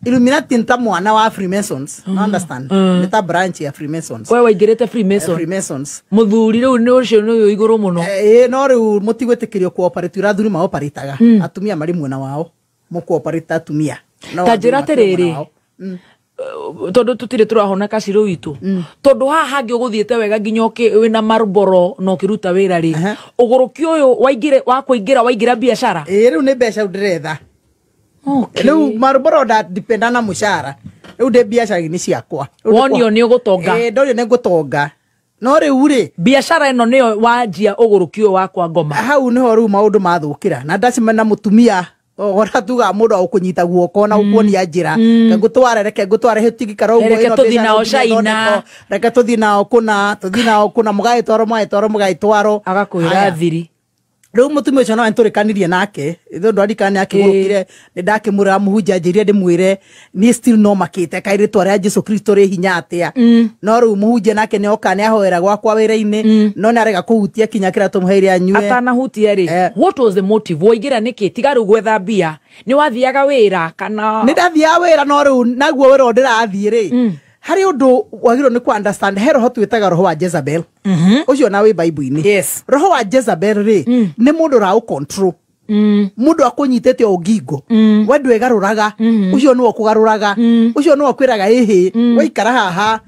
Illuminati nĩ ta mwana wa Freemasons, no understand, nĩ ta branch ya Freemasons. We waingĩrĩte Freemason? Freemasons. Mũthuri rĩu nĩ ũcio nĩ ũyũ igũrũ mũno. Ĩĩ, no rĩu mũtigwĩtĩkĩrio cooperate, ũrĩa athuri maoperataga, atumia marĩ mwena wao, mũkooperate atumia. No Ta athuri njĩra matirĩ mwena atĩrĩrĩ. wao. Tondũ tũtirĩ tũrahona kacirũ witũ, tondũ haha hangĩ ũgũthiĩte wega nginya wĩna Marlboro na ũkĩruta wĩra rĩ, ũgũrũki ũyũ waingĩre wa kũingĩra waingĩra biacara. Ĩĩ, rĩu nĩ mbeca rĩu ndĩretha. Rĩu Marlboro ndadependa na mũcara, rĩu ndĩ biacara-inĩ ciakwa. Rĩu Wonio nĩ ũgũtonga. Ĩĩ, ndonio nĩ ngũtonga, no rĩu rĩ, biacara ĩno nĩyo wanjia ũgũrũki ũyũ wakwa ngoma. Hau nĩho rĩu maũndũ mathũkĩra na ndacemania na mũtumia ona tugaga mũndũ agũkũnyita guoko na gũkuonia njĩra, reke ngũtware, reke ngũtware hĩtigikara ũguo, Reke ĩno tũthiĩ mbeca nao no nginya China. ithondekwo. Reke tũthiĩ nao kũna, tũthiĩ nao kũna, mũgagĩtwarwo, mũgagĩtwarwo, mũgagĩtwarwo. Agakwĩra Haya. thiri. Rĩu mũtumia ũcio no nĩtũrĩkanirie nake tondũ arikana nĩ akĩgũrũkire, nĩ ndakĩmwĩra mũhunjia anjĩrire ndĩmwĩre niĩ still no makĩte kaĩ rĩtwa rĩa Jesu Kristo rĩ hinya atĩa. No rĩu mũhunjia nake nĩ oka nĩ ahoera gwakwa wĩra-inĩ, no nĩ arega kũhutia kinya kĩrĩa tũmũheire anyue. Atanahutia rĩ, what was the motive waingĩra nĩkĩ tiga rĩu gwetha mbia? Nĩ wathiaga wĩra kana? Nĩ ndathiaga wĩra, no rĩu naguo wĩra ũyũ ndĩrathiĩ rĩ, harĩ ũndũ wagĩrĩirwo nĩ ku understand, he roho twĩtaga roho wa Jezebel, ũcio na wĩ Bible-inĩ. Roho wa Jezebel rĩ, nĩ mũndũ ũraũ control, mũndũ akũnyitĩte o ngingo, we ndwĩgarũraga, ũcio nĩwe ũkũgarũraga, ũcio nĩwe ũkwĩraga ĩhĩ waikara haha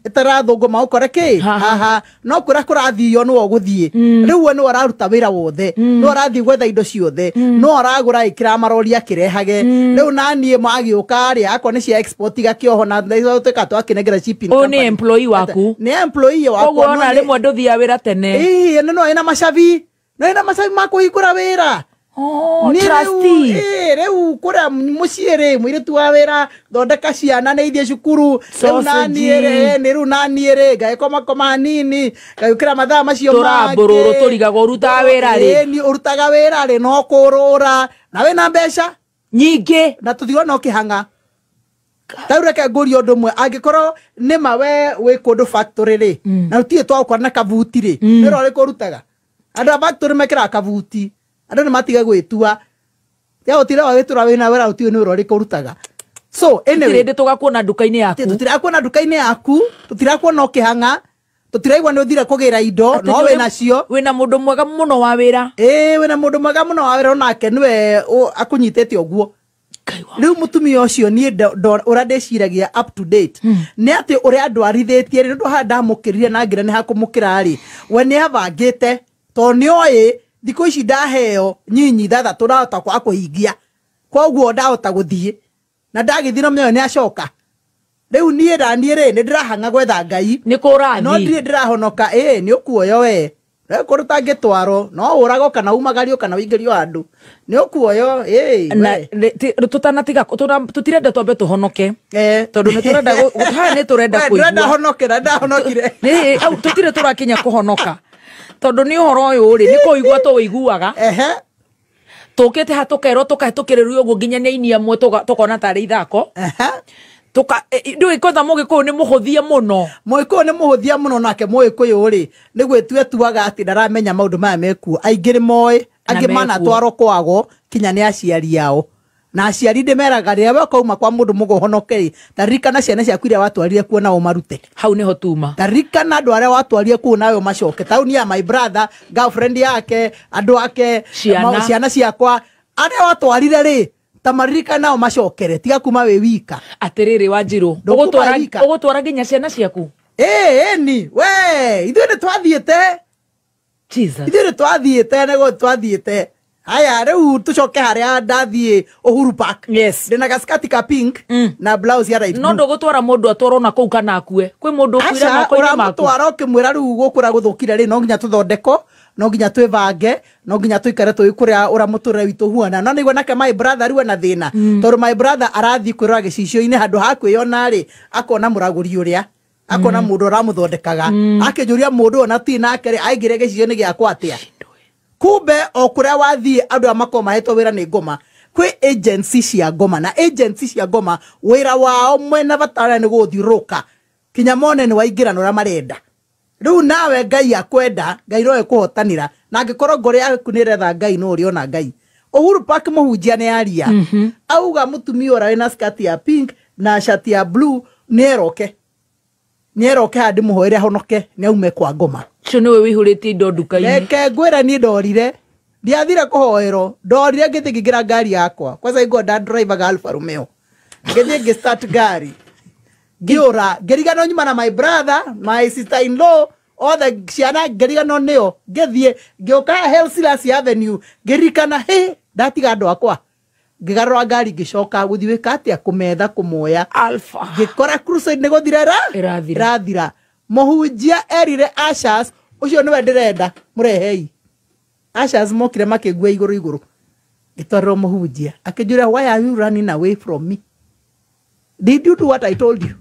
ĩtara thũngũ maũkore kĩ Haha. haha, no kũrĩa kũrathio nĩwe ũgũthiĩ. Rĩu we nĩwe ũraruta wĩra wothe, nĩwe ũrathiĩ gwetha indo ciothe, nĩwe ũragũra ĩkĩra marori akĩrehage. Rĩu naniĩ magĩũka rĩ, akorwo nĩ cia export igakĩoho na tuĩka twakĩnengera shipping Ũyũ nĩ company. employee waku? Nĩ employee wakwa. Koguo no ona rĩmwe ndũthiaga wĩra tene. Ĩĩ, no ĩna macabi, no ĩna macabi ma kũhingũra wĩra. Oh, Niĩ rĩu- trustee. ĩĩ, rĩu kũrĩa mũciĩ rĩ, mũirĩtu wa wĩra, thondeka ciana nĩ ithiĩ cukuru, rĩu naniĩ rĩ, nĩ rĩu naniĩ rĩ, ngagĩkomakoma hanini, ngagĩũkĩra mathaa macio. Tũrambũrũrũ tũrigagwo ũrutaga wĩra rĩ. Ĩĩ, ni ũrutaga wĩra rĩ, no kũrũra na wĩna mbeca nyingĩ. Na tũtirona ũkĩhang'a. Tarĩu reke ngũrie ũndũ ũmwe, angĩkorwo nĩma we wĩ kũndũ factory rĩ, na tũtirĩ twagũkora na kabuti rĩ, wĩra ũrĩkũ ũrutaga? Andũ a factory mekĩraga kabuti, andũ nĩ matige gwĩtua ya gũtira wagĩtura wĩna wĩra ũtiũĩ nĩ wĩra ũrĩkũ ũrutaga. So anyway, tũtirĩ tũgakuona nduka-inĩ yaku. Tũtirakuona nduka-inĩ yaku, tũtirakuona ũkĩhang'a, tũtiraigua nĩ ũthire kũgĩra indo. Atĩ No nĩ wĩnacio. Wĩna mũndũ mwega mũno wa wĩra. Ĩĩ, wĩna mũndũ mwega mũno wa wĩra, onake nĩwe akũnyitĩte ũguo. Ngai wa- Rĩu mũtumia ũcio niĩ ũrĩa ndĩciragia up to date nĩ atĩ ũrĩa ndwarithĩtie rĩ, nĩ ũndũ haha ndamũkĩrire na ngĩra nĩ hakũmũkĩra rĩ, we nĩ abangĩte tondũ nĩ oĩ thikũ ici ndaheo nyinyi ithathatũ ndahota kwaga kũhingia, koguo ndahota gũthiĩ na ndagĩthiĩ na mĩoyo nĩ acoka. Rĩu niĩ ndaniĩ rĩ, nĩ ndĩrahang'a gwetha Ngai. Nĩ kũ No ũrathiĩ? ndirĩ ndĩrahonoka. Ĩĩ, nĩ ũkuoyo we, we kũndũ ũtangĩtwarwo no ũragwo kana umagario kana ũingĩrio handũ, nĩ ũkuoyo ĩĩ. Na we. tũtanatiga tũtirenda twambe tũhonoke, tondũ nĩ tũrenda haha nĩ tũrenda We, ndĩrenda kũigua. honokera, ndahonokire. Nĩ au tũtirĩ tũrakinya kũhonoka, tondũ nĩ ũhoro ũyũ rĩ, nĩ kũigua tũwĩiguaga. Tũkĩte ha tũkerwo tũkahĩtũkĩrĩrio ũguo nginya nĩ aini amwe tũkona tarĩ ithako. Tuka ndũĩ kwetha mũgĩkũyũ nĩ mũhũthie mũno. Mũgĩkũyũ nĩ mũhũthia mũno, nake mũgĩkũyũ rĩ, nĩ gwĩtua etuaga atĩ ndaramenya maũndũ maya mekuo. Aingĩ nĩ moĩ, Na angĩ mekuo. manatwarwo kwago kinya nĩ aciari ao, na aciari ndĩmeraga rĩrĩa we ũkauma kwa mũndũ mũgũhonoke rĩ, ta ririkana ciana ciaku iria watwarire kuo na ũmarute. Hau nĩho tuma. Ta ririkana andũ arĩa watwarire kũu nawe ũmacoke. Tauni ya my brother, girlfriend yake, andũ ake. Ciana. Ciana ciakwa arĩa watwarire rĩ, ta maririkana nao macokere, tiga kuma wĩ wika. Atĩrĩrĩ Wanjirũ, Ndũkuma wika. ũgũtwara nginya ciana ciaku? Ĩĩ, ĩni we, ithuĩ nĩ twathiĩte. Jesus. Ithuĩ nĩ twathiĩte, nĩguo twathiĩte. Haya, rĩu tũcoke harĩa ndathiĩ Uhuru Park. Ndĩna gaskati ka pink na blouse ya light No blue. ndũgũtwara mũndũ atwarwo na kũu kana akue? Kwĩ mũndũ ũkuire Aca, moko-inĩ maku? ũramũtwara ũkĩmwĩra rĩu gũkũra gũthũkire rĩ, no nginya tũthondeko, no nginya twĩbange, no nginya tũikare tũĩ kũrĩa ũrĩa mũtũrĩre witũ huana. No nĩguo nake my brother rĩu ena thĩna, tondũ my brother arathiĩ kwĩrora gĩcicio-inĩ handũ ha kwĩyona rĩ, akona mũragũri ũrĩa, akona mũndũ ũramũthondekaga, akĩnjũria mũndũ ũyũ na ti nake rĩ, aingĩre gĩcicio-inĩ gĩakwa atĩa? Kumbe o kũrĩa wathiĩ andũ aya makoragwo mahetwo wĩra nĩ ngoma. Kwĩ agency cia ngoma, na agency cia ngoma wĩra wao mwena bata nĩ gũthiũrũrũka kinya mone nĩ waingĩra na ũrĩa marenda. Rĩu nawe Ngai akwenda, Ngai no ekũhotanĩra, na angĩkorwo ngoro yaku nĩ ĩretha Ngai, no ũrĩona Ngai. Uhuru Park mũhunjia nĩ aria. Auga mũtumia ũrĩa wĩna skirt ya pink na shati ya blue nĩ eroke haha ndĩmũhoere ahonoke nĩ aume kwa ngoma. Ũcio nĩwe wĩihũrĩtie indo nduka-inĩ. Reke ngwĩre niĩ ndorire. Ndiathire kũhoerwo, ndorire ngĩthiĩ ngĩingĩra ngari yakwa. Kwanza ingo nda driver Alfa Romeo. Ngĩthiĩ ngĩ start ngari. Ngĩũra, ngĩriganwo nyuma na my brother, my sister in law, othe ciana ngĩriganwo nĩo. Ngĩthiĩ ngĩũka Helsilas Avenue, ngĩririkana hĩ ndatiga andũ akwa. Ngĩgarũra ngari ngĩcoka gũthiĩ gwĩka atĩa kũmetha kũmoya. Alpha. Ngĩkora crusade nĩ gũthira ĩrathira. Mũhunjia erire ushers, ũcio nĩwe ndĩrenda mũrehei. Ushers mokire makĩngua igũrũ igũrũ. Ngĩtwarĩrwo mũhunjia akĩnjũria, why are you running away from me? Did you do what I told you?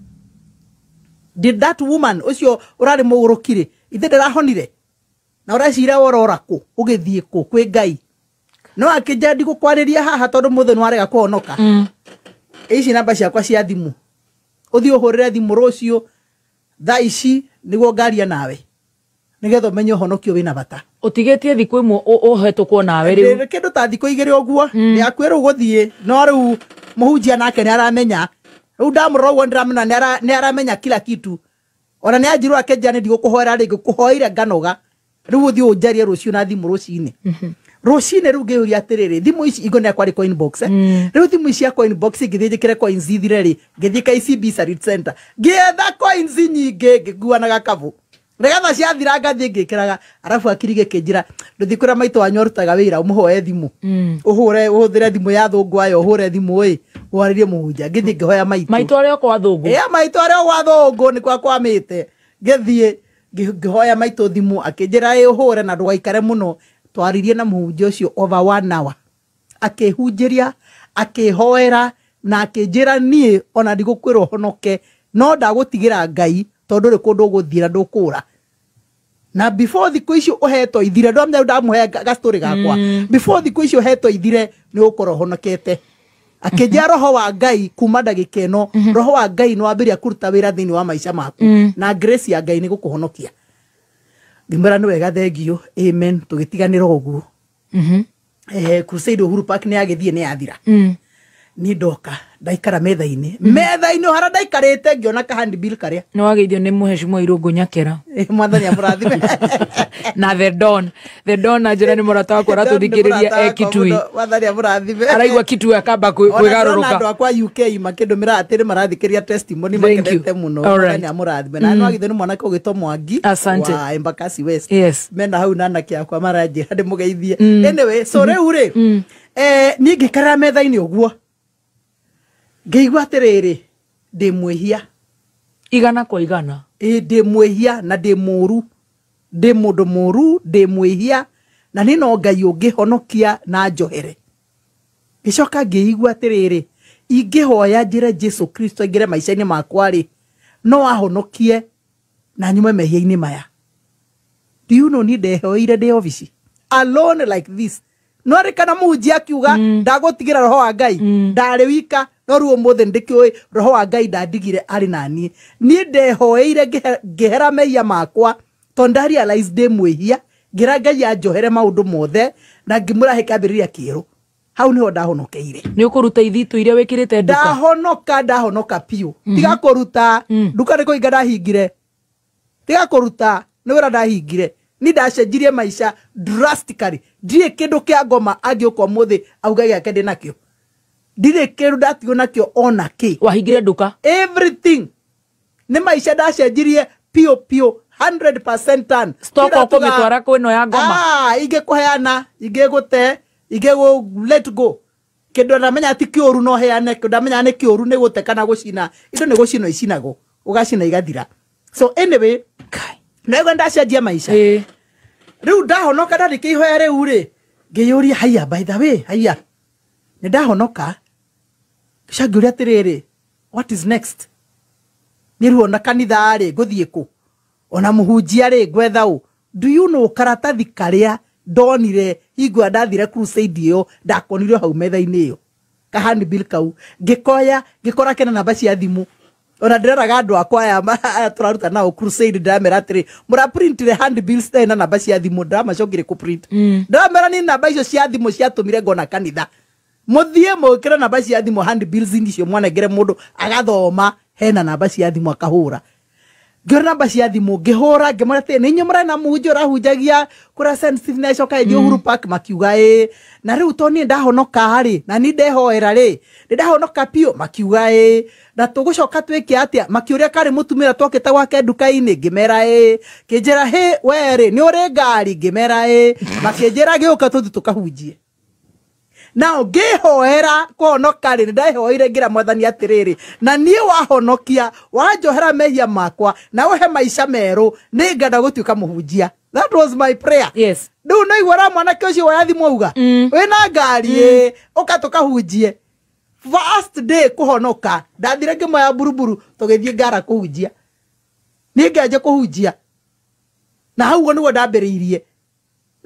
Did that woman ũcio ũrarĩ mũgũrũki-rĩ, ithe ndĩrahonire? Na ũreciria worora kũ? Ũgĩthiĩ kũ? Kwĩ Ngai? No akĩnjĩra ndigũkwarĩria haha tondũ mũthĩ nĩwarega kũhonoka. Ici namba ciakwa cia thimũ. Ũthiĩ ũhũrĩre thimũ rũciũ thaa ici nĩguo ngaria nawe. Nĩgetha ũmenye ũhonokio wĩna bata. Ũtigĩtie thikũ ĩmwe ũhetũkwo nawe rĩu. Kĩndũ ta thikũ igĩrĩ ũguo, nĩakuĩ rĩu gũthiĩ, no rĩu mũhunjia nake nĩaramenya. Rĩu ndamũrora ũguo nĩndĩramenya nĩaramenya kila kitu. Ona nĩanjirwo akĩnjĩra nĩ ndigũkũhoera rĩngĩ, kũhoire nganoga. Rĩu ũthiĩ ũnjarie rũciũ na thimũ rũcinĩ. Rũcinĩ rĩu ngĩyũria atĩrĩrĩ, thimũ ici ingo nĩ yakwa rĩ coin box. Rĩu thimũ ici cia coin box ngĩthiĩ njĩkĩre coins ithire rĩ, ngĩthiĩ KCB Sarit Center. Ngĩetha coins nyingĩ ngĩkua na gakabu. Nĩgetha ciathira ngathiĩ ngĩkĩraga, arabu akiri gĩkĩnjĩra ndũthiĩ kũrĩa maitũ wanyu arutaga wĩra ũmũhoe thimũ. Ũhũre ũhũthĩre thimũ ya thũngũ ayo ũhũre thimũ ĩ warĩrie mũhunjia. Ngĩthiĩ ngĩhoya maitũ. Maitũ arĩa o kwa thũngũ. Ĩ maitũ arĩa o gwa thũngũ nĩkuo akwamĩte. Ngĩthiĩ ngĩhoya maitũ thimũ akĩnjĩra ĩ ũhũre na ndũgaikare mũno. Twaririe na mũhunjia ũcio over 1 hour. Akĩhunjĩria, akĩhoera na akĩnjĩra niĩ ona ndigũkwĩra ũhonoke no ndagũtigĩra Ngai tondũ rĩ kũndũ ũgũthiĩ na ndũkũra. Na before thikũ icio ũhetwo ithire, ndwamenya ndamũhe gastori gakwa. Before thikũ icio ũhetwo ithire nĩ ũgũkorwo ũhonokete. Akĩnjĩra roho wa Ngai kuma ndagĩka ĩno, roho wa Ngai nĩ wambĩrĩria kũruta wĩra thĩinĩ wa maica maku na grace ya Ngai nĩ gũkũhonokia. Ngĩmwĩra nĩ wega thengio, amen, tũgĩtiganĩra ũguo. Crusade Uhuru Park nĩ yagĩthiĩ nĩ yathira. Niĩ ndoka ndaikara metha-inĩ. Metha-inĩ harĩa ndaikarĩte ngĩona ka handbill karĩa. Nĩ wageithio nĩ mũhecimwa Irũngũ Nyakera. Mwathani amũrathime. Na The Don. The Don na njĩra nĩ mũrata wakwa ũratũthikĩrĩria e Kitui. Mwathani amũrathime. Araigua Kitui akamba kwĩgarũrũka. Andũ akwa UK makĩndũmĩra atĩrĩ marathikĩrĩria testimony makenete mũno. Mwathani amũrathime. Na no agithio nĩ mwanake ũgĩtwo Mwangi wa Embakasi West. Mena hau na anake akwa maranjĩra ndĩmũgeithie. Anyway, so rĩu rĩ, niĩ ngĩikara metha-inĩ ũguo. Ngĩigua atĩrĩrĩ, ndĩ mwĩhia. Igana kwa igana. Ĩ ndĩ mwĩhia na ndĩ mũũru. Ndĩ mũndũ mũũru, ndĩ mwĩhia na nĩ no Ngai ũngĩhonokia na njohere. Ngĩcoka ngĩigua atĩrĩrĩ, ingĩhoya njĩre Jesu Kristo aingĩre maica-inĩ makwa rĩ, no ahonokie na nyume mehia-inĩ maya. Do you know niĩ ndehoeire ndĩ obici? Alone like this. No rĩ kana mũhunjia akiuga ndagũtigĩra roho wa Ngai, ndarĩ wika. No rĩu ũmũthĩ ndĩkĩũĩ roho wa Ngai ndandigire arĩ naniĩ. Niĩ ndehoeire ngĩhera mehia makwa tondũ nda realize ndĩ mwĩhia, ngĩra Ngai anjohere maũndũ mothe na ngĩmwĩra he kĩambĩrĩria kĩerũ. Hau nĩho ndahonokeire. Nĩ ũkũruta ithitũ iria wĩkĩrĩte nduka? Ndahonoka, ndahonoka biũ. Tiga kũruta, nduka nĩ kũhinga ndahingire. Tiga kũruta, nĩ wĩra ndahingire. Ni ndacenjirie maica drastically. Ndirĩ kĩndũ kĩa ngoma angĩũka ũmũthĩ auge gĩake ndĩ nakĩo. Ndirĩ kĩndũ ndatigwo nakĩo ona kĩ. Wahingire nduka? Everything. Nĩ maica ndacenjirie piũ piũ, 100% turn. Stock ũkũmĩtwara kwĩ ĩno ya ngoma? Ingĩkũheana, ingĩgũte, ingĩgũ let go. Kĩndũ ndamenya ti kĩũru no heane, kĩndũ ndamenya nĩ kĩũru nĩ gũte kana gũcina. Indo nĩ gũcinwo icinagwo, ũgacina igathira. So anyway, nĩguo ndacenjia maica. Rĩu ndahonoka ndarĩkia ihoya rĩu rĩ, ngĩyũria haiya, by the way, haiya. Nĩ ndahonoka. Ngĩcoka ngĩũria atĩrĩrĩ, what is next? Nĩ rĩu ona kanitha rĩ, ngũthiĩ kũ? Ona mũhunjia rĩ, ngwetha ũ? Do you know karatathi karĩa ndonire hingo ĩrĩa ndathire crusade ĩyo, ndakonire hau metha-inĩ ĩyo. Ka handbill kau. Ngĩkoya, ngĩkora kena namba cia thimũ. Ona ndĩroraga andũ akwa aya aya tũraruta nao crusade, ndĩramera atĩrĩ, mũraprintire handbills na namba cia thimũ, ndĩramacokire kũprint. Ndĩramera nĩ namba icio cia thimũ ciatũmire ngona kanitha. Mũthiĩ mũkĩre namba cia thimũ handbills icio, mwanengere mũndũ agathoma hena namba cia thimũ akahũra. Ngĩona namba cia thimũ, ngĩhũra, ngĩmwĩra atĩ nĩ inyuĩ mũrarĩ na mũhunjia ũrahunjagia kũrĩa St. Stephen acoka ĩthiĩ Uhuru Park? Makiuga ĩĩ. Na rĩu to niĩ ndahonoka rĩ, na niĩ ndehoera rĩ, nĩ ndahonoka biũ? Makiuga ĩĩ. Na tũgũcoka twĩke atĩa? Makĩũria karĩ mũtumia twokĩte gwake nduka-inĩ, ngĩmera ĩĩ. Kĩnjĩra hĩ we rĩ, nĩ ũrĩ ngari? Ngĩmera ĩĩ. Makĩnjĩra gĩũka tũthiĩ tũkahunjie. Nao ngĩhoera kũhonoka rĩ, nĩ ndahoire ngĩra Mwathani atĩrĩrĩ, na niĩ wahonokia, wanjohera mehia makwa na ũhe maica merũ, nĩ ngenda gũtuĩka mũhunjia. That was my prayer. Rĩu no igua mwanake ũcio woya thimũ auga, wĩna ngari? Ĩ, ũka tũkahunjie. First day kũhonoka, ndathire ngĩmoya buruburu, tũgĩthiĩ ngara kũhunjia. Niĩ ngĩanjia kũhunjia na hau ũguo nĩguo ndambĩrĩirie.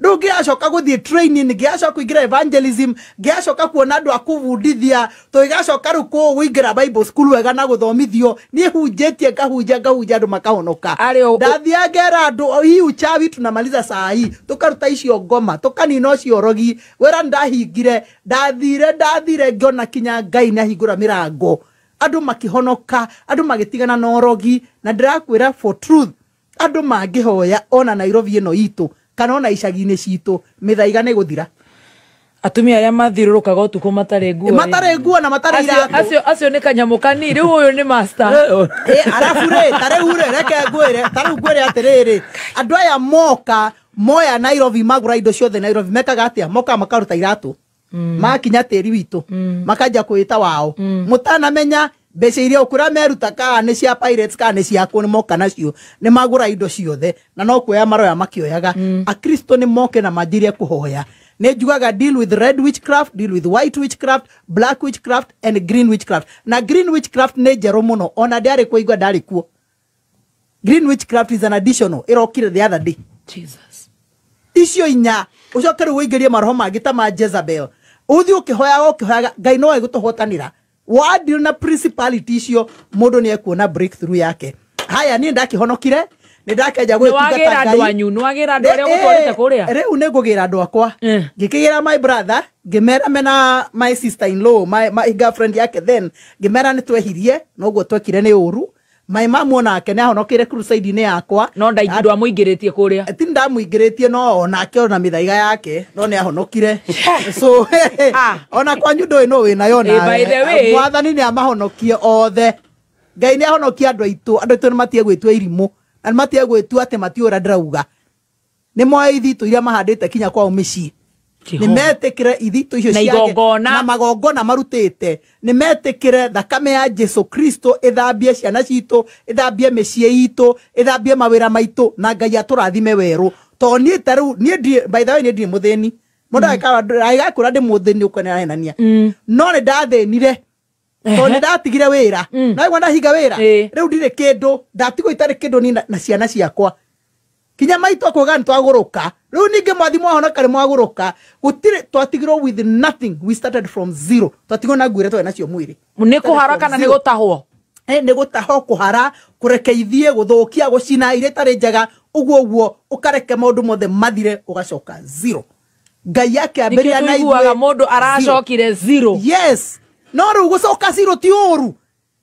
Rĩu ngĩgacoka gũthiĩ training, ngĩgacoka kũingĩra evangelism, ngĩgacoka kuona andũ a kũbundithia, tũgĩgacoka rĩu kũingĩra Bible school wega na gũthomithio. Niĩ hunjĩtie, ngahunjia, ngahunjia, andũ makahonoka. Ndathiaga ngera andũ, hii uchawi tunamaliza saa hii, tukaruta icio ngoma, tukanina ũcio ũrogi. Wĩra ndahingire, ndathire ndathire ngĩona kinya Ngai nĩ ahingũra mĩrango, andũ makĩhonoka, andũ magĩtigana na ũrogi. Na ndĩrakwĩra for truth, andũ mangĩhoya ona Nairobi ĩno itũ kana ona icagi-inĩ citũ, mĩthaiga nĩ gũthira. Atumia arĩa mathiũrũrũkaga ũtukũ matarĩ nguo rĩ. Matarĩ nguo na matarĩ iratũ. Acio nĩ kanyamũ kanini rĩu, ũyũ nĩ master. Arabu rĩ, ta rĩu rĩ, reke ngwĩre, ta rĩu ngwĩre atĩrĩrĩ, andũ aya moka moya Nairobi, magũra indo ciothe Nairobi, mekaga atĩa? Mokaga makaruta iratũ, makinya tĩri witũ makanjia kwĩta wao. Mũtanamenya mbeca iria ũkũrĩa meruta, kana nĩ cia pirates kana nĩ ciakũ, nĩ moka nacio, nĩ magũra indo ciothe na no kuoya maroya makĩoyaga. Akristo nĩ moke na manjirie kũhoya. Nĩ njugaga deal with red witchcraft, deal with white witchcraft, black witchcraft and green witchcraft. Na green witchcraft nĩ njerũ mũno, ona ndĩarĩ kũigua, ndarĩ kuo. Green witchcraft is an additional ĩrokire the other day. Jesus. Icio inya, ũcoke rĩu ũingĩrie maroho mangĩ ta ma Jezebel, ũthiĩ ũkĩhoyaga ũkĩhoyaga, Ngai no egũtũhotanĩra. Wadeal na principality icio, mũndũ nĩ ekuona breakthrough yake. Haya, niĩ ndakĩhonokire, nĩ ndakenja Nĩ gwĩtungata wagĩra andũ Ngai. anyu, nĩ wagĩra andũ arĩa ũgũtwarĩte kũrĩa. Rĩu nĩ ngũgĩra andũ akwa. Ngĩkĩgĩra my brother, ngĩmera mena my sister in law, my girlfriend yake then, ngĩmera nĩ twehirie, noguo twekire nĩ ũru. My mom onake nĩ ahonokeire crusade-inĩ yakwa. No ndwamũingĩrĩtie kũrĩa. Ti ndamũingĩrĩtie, no onake ona mĩthaiga yake no nĩ ahonokire. So ona kwanyu ndũĩ no wĩnayo. By the way. Mwathani nĩ amahonokie othe. Ngai nĩ ahonokie andũ aitũ. Andũ aitũ nĩ matige gwĩtua irimũ na nĩ matige gwĩtua atĩ matiũĩ ũrĩa ndĩrauga. Nĩ moe ithitũ iria mahandĩte kinya kwao mĩciĩ, nĩ metĩkĩre ithitũ icio Na ciake igongona. Na magongona marutĩte, nĩ metĩkĩre thakame ya Jesu Kristo ĩthambie ciana citũ, ĩthambie mĩciĩ itũ, ĩthambie mawĩra maitũ, na Ngai atũrathime werũ. To niĩ ta rĩu niĩ ndirĩ, by the way, niĩ ndirĩ mũthĩni. Mũndũ agĩgakwĩra ndĩ mũthĩni, ũkona ahenania. No nĩ ndathĩnire tondũ nĩ ndatigire wĩra. Na igua ndahinga wĩra, rĩu ndirĩ kĩndũ, ndatigwo itarĩ kĩndũ niĩ na ciana ciakwa. Kinya maitũ akuga nĩ twagũrũka. Rĩu ningĩ mwathi mwahonoka nĩ mwagũrũka, gũtirĩ, twatigirwo with nothing. We started from zero. Twatigirwo na nguo iria twarĩ nacio mwĩrĩ. Nĩ kũhara kana nĩ Zero. gũtahwo? Nĩ gũtahwo, kũhara, kũreke ithiĩ, gũthũkia, gũcina iria itarĩ njega, ũguo ũguo ũkareke maũndũ mothe mathire, ũgacoka zero. Ngai akĩambĩrĩria Nĩkĩo na tũiguaga ithuĩ mũndũ zero. aracokire zero. Yes, no rĩu gũcoka zero ti ũru.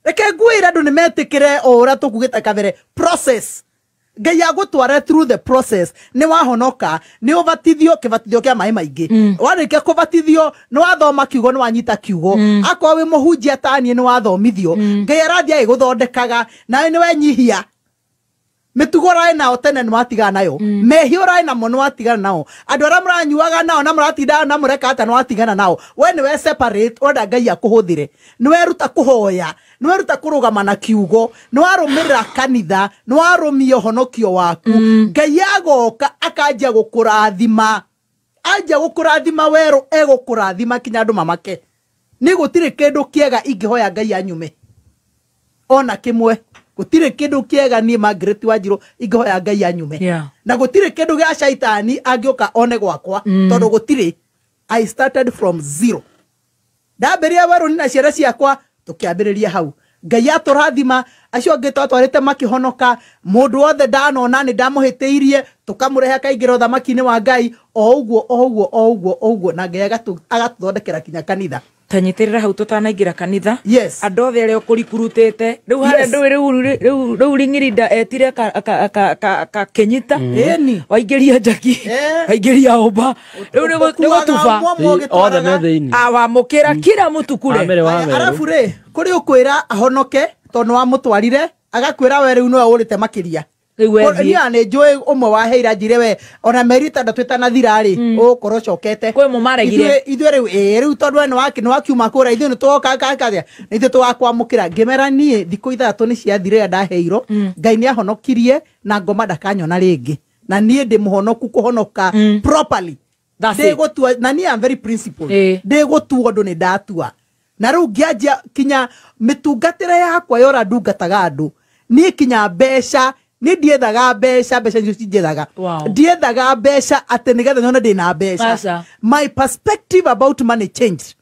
Reke ngwĩre, andũ nĩ metĩkĩre o ũrĩa tũkugĩte kabere, process. Ngai agũtware through the process. Nĩ wahonoka, nĩ ũbatithio kĩbatithio kĩa maĩ maingĩ, warĩkia kũbatithio, nĩ wathoma kiugo, nĩ wanyita kiugo, akorwo wĩ mũhunjia ta niĩ, nĩ wathomithio. Ngai arathiĩ agĩgũthondekaga, nawe nĩ wenyihia. Mĩtugo ũrarĩ nao tene nĩ watigana nayo, mehia ũrarĩ namo nĩ watigana nao, andũ arĩa mũranyuaga nao na mũratindaga na mũreka atĩa nĩ watigana nao. We nĩ we separate, ũrenda Ngai akũhũthĩre. Nĩ weruta kũhoya, nĩ weruta kũrũgama na kiugo, nĩ warũmĩrĩra kanitha, nĩ warũmia ũhonokio waku. Ngai agoka akanjia gũkũrathima, anjia gũkũrathima werũ, egũkũrathima kinya andũ mamake. Nĩ gũtirĩ kĩndũ kĩega ingĩhoya Ngai anyume ona kĩmwe. Gũtirĩ kĩndũ kĩega niĩ Margaret Wanjirũ ingĩhoya Ngai anyume. Na gũtirĩ kĩndũ gĩa caitani angĩũka one gwakwa, tondũ gũtirĩ. I started from zero. Ndambĩrĩria werũ na ciana ciakwa, tũkĩambĩrĩria hau. Ngai atũrathima acio angĩ twatwarĩte makĩhonoka. Mũndũ wothe ndanona nĩ ndamũhĩtĩirie, tũkamũrehe akaingĩra ũthamaki-inĩ wa Ngai, o ũguo o ũguo o ũguo o ũguo, na Ngai agatũthondekera kinya kanitha. Tanyitĩrĩra hau tũtanaingĩra kanitha. Yes. Andũ othe arĩa ũkũrikurutĩte rĩu harĩa ndũĩ rĩu rĩu ring'irida etire kakenyita. Ĩni. Waingĩria njaki, waingĩria ũmba, rĩu nĩ gũtuba. Othe me thĩinĩ. Awamũkĩra kila mũtu kure. Amere wa Meru. Arabu rĩ, kũrĩ ũkwĩra ahonoke tondũ nĩ wamũtwarire, agakwĩra we rĩu nĩwe ũrĩte makĩria. Rĩu wethiĩ. Niĩ nĩ njũĩ ũmwe waheire anjire we ona mĩeri 6 ĩtanathira rĩ, ũgũkorwo ũcokete. Kwĩ mũmaregire. Ithuĩ rĩu ĩĩ rĩu tondũ we nĩ wakiuma kũrĩa, ithuĩ nĩ tũgoka kathia, nĩ ithuĩ tũgakwamũkĩra. Ngĩmera niĩ thikũ 6 nĩ ciathire rĩrĩa ndaheirwo, Ngai nĩ ahonokirie na ngoma ndakanyona rĩngĩ, na niĩ ndĩ mũhonoku kũhonoka properly. That's it. Ndĩgũtua, na niĩ am very principled. Ndĩgũtua ũndũ nĩ ndatua. Na rĩu ngĩanjia kinya mĩtungatĩre yakwa ya ũrĩa ndungataga andũ, niĩ kinya mbeca niĩ ndiethaga mbeca, mbeca nicio cinjethaga. Wow. Ndiethaga mbeca atĩ nĩgetha nyone ndĩna mbeca. Aca. My perspective about money changed.